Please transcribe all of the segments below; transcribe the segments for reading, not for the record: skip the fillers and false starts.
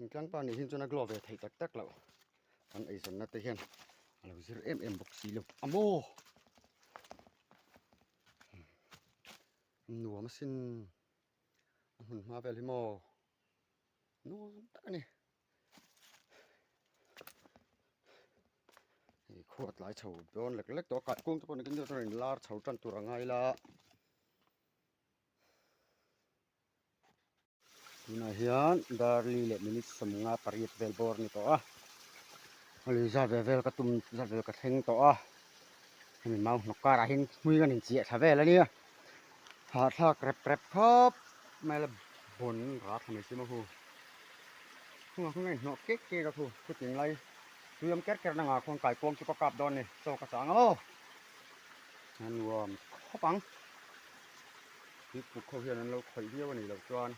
Thingtlang pa nih hin chuan a glow ve theih tak tak loh. Kan eizawnna te hian a lo zir em em bawk si lo a maw. Nuam asin a hmun hma vel hi maw nuam tak a ni. Hei khua tlai chho dawn lek lek tawh a kaihkung te pawh ni kin chuan lar chho tan tur a ngai la. Tunah hian darli leh minute sawmnga pariat vel bawr a ni tawh a a lui zat ve vel ka tum zat vel ka thleng tawh a hemi mau hnawk karah hian hmui kan inchiah thla vel a nia hahthlak rep rep khawp mai la bawn rat thla mai si maw hu chungah khuan ka inhnawh kek kek a khu khutling lai tui awm ker ker na ngah khuan kaikuang chu ka kap dawn a ni chaw ka chang a maw a nuam khawp ang. Tuipuk ho hian an lo khawih viau a nih loh chuan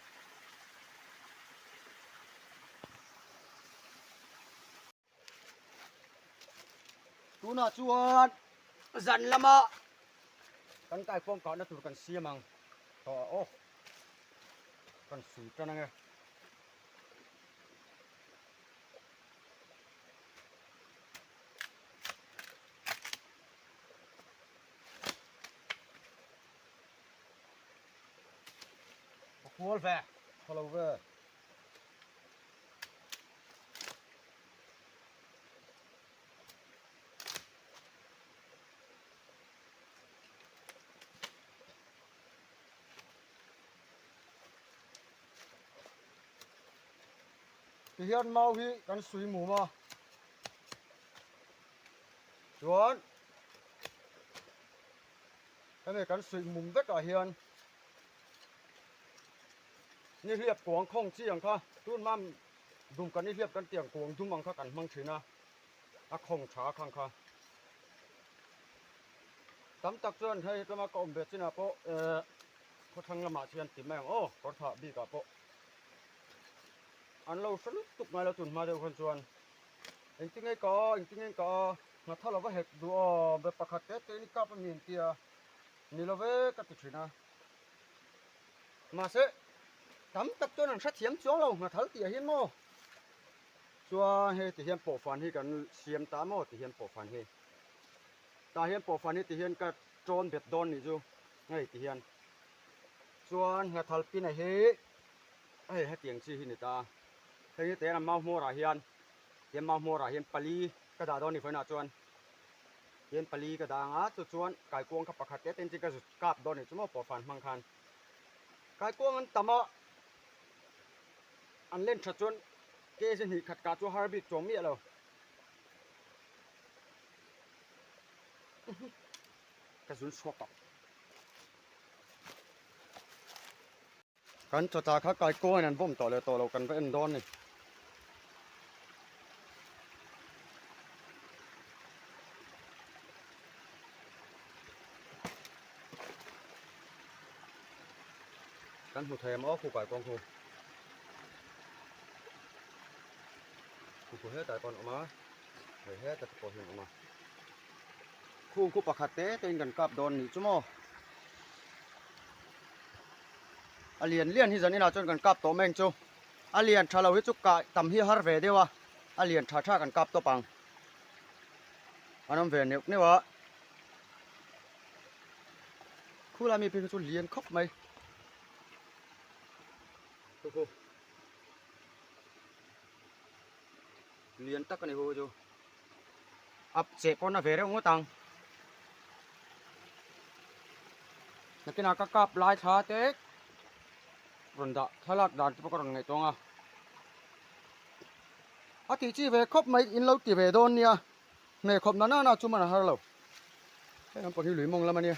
tunah chuan zan lama kan kaikuang kahna tur kan siam ang tawh a aw kan sui tan ange. A kual ve, tha lo ve. Tihian mau hi kan sui mum a. Chuan hemi kan suih mum vekah hian nihliap kuang khawng chi ang kha tun hma dum kan nihliap kan tih ang kuang dum ang kha kan hmang thin a, a khawng tha khang kha. Tam tak chuan hei tlama ka awm ve chinah pawh eh khawthlang lamah chuan ti mai ang aw kawr thah bikah pawh an lo hre lutuk ngai lo tun hma deuh khan chuan. Engtinge ka a, engtinge ka a, hnatha lova hek duh a, be pakhat te te in i kap a mi an ti a, ni lo ve ka ti thin a. Mahse, tam tak chuan an hrethiam chuang lo hnathal tih ah hian maw? Chuan hei ti hian pawhfan hi kan siam ta maw ti hian pawhfan hi. Tah hian pawhfan hi ti hian ka tawn bet dawn nih chu hei ti hian. Chuan hnathal pin a hi hei hetiang chi hi ni ta. Hei hi te hian a mau hmawrah hian tian mau hmawrah hian pali ka dah dawn a ni vawiinah chuan tian pali ka dah ang a chu chuan kaikuang kha pakhat te ten chi ka zut kap dawn a ni chu maw pawhfan hmang khan kaikuang an tam a an len that chuan kg hnih khat kah chu har bik chuang miah lo ka zun chhuak tawh. Kan chawtah kha kaikuangin an vawm tawh leh tawh loh kan va en dawn a ni. Kan hmu thei em aw khu kaikuang khu. Khu khu hetah pawh an awm a, hei hetah te pawh hian an awm a. Khung khu pakhat te te in kan kap dawn a nih chu maw. A lian lian hi zaninah chuan kan kap tawh mai ang chu. A lian tha lo hi chu kah tam hi a har ve deuh a, a lian tha tha kan kap tawp ang. An awm ve neuh neuh a. Khulai mi phei kha chu lian khawp mai. Khu khu. Lian tak a ni hu chu. A cheh pawn a ve reuh ngawt ang. Nakinah ka kap lai thla te rawn dah thlalak dan te pawh ka rawn ngaihtuah ang a. A tih chi ve khawp mai in lo ti ve dawn nia. Hmeh khawp na nana chu man a har lo. Hei lampang hi lui mawng lam a nia.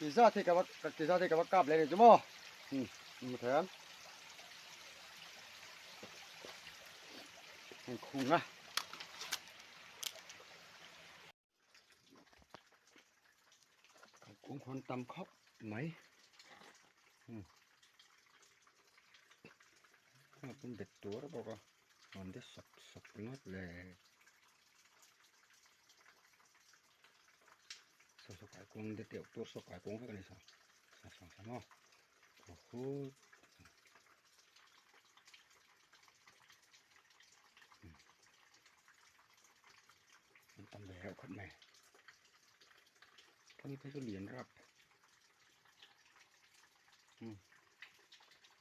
Ti zat hi ka va ti zat hi ka va kap leh ni chu maw um hmu thei ang heng khung a kung hawn tam khawp mai um a bet tur bawk a rawn de sawk sawk ringawt le. Saw saw kai kawng te teuh tur saw kai kawng vek a ni saw saw saw saw maw aw hut an tam ve reuh khawp mai kawng te chu lian rap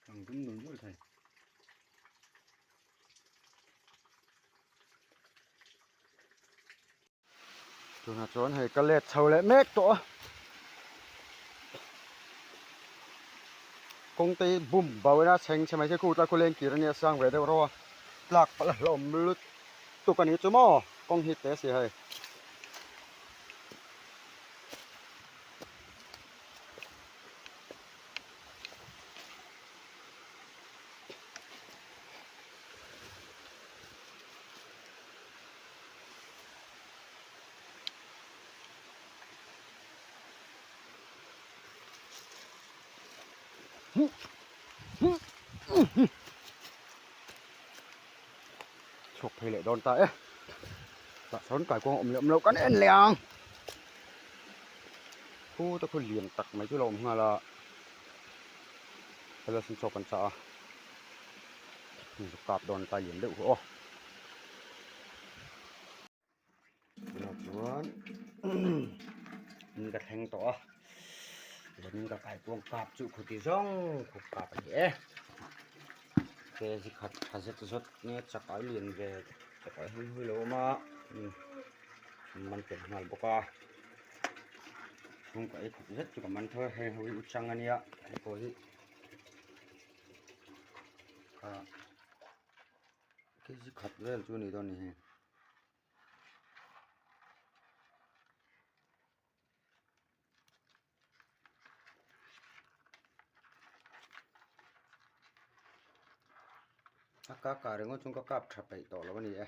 ang dum nul nul thei. Tunah chuan hei ka let chho leh mek tawh a kawng te hi bum bau ina chheng chhe mai se khu tlai khu leng kir ania sang ve deuh ro a tlak palh a hlawm lutuk a ni chu maw kawng hi te si hei. Chhuak phei leh dawn ta e tah sawn kaikuang awm leh awm loh kan en leh ang khu te khu lian tak mai chu lo awm nghal a helai sawn chaw kan chah a kap dawn ta lian deuh hu aw. Tunah chuan in ka thleng tawh a zanin ka kaikuang kap chu khuti zawng khup kap a ni e kg khat tha zet zawt nge chakai lian ve chakai hei hi lo awm a man tel nghal bawk a chhungkaw ei khat zet chu ka man tho a heng ho hi u chang a nia hei pawh hi ah. Kg khat vel chu a ni dawn a ni hi. A ka kah ringawt chuan ka kap tha peih tawh lo a ni e.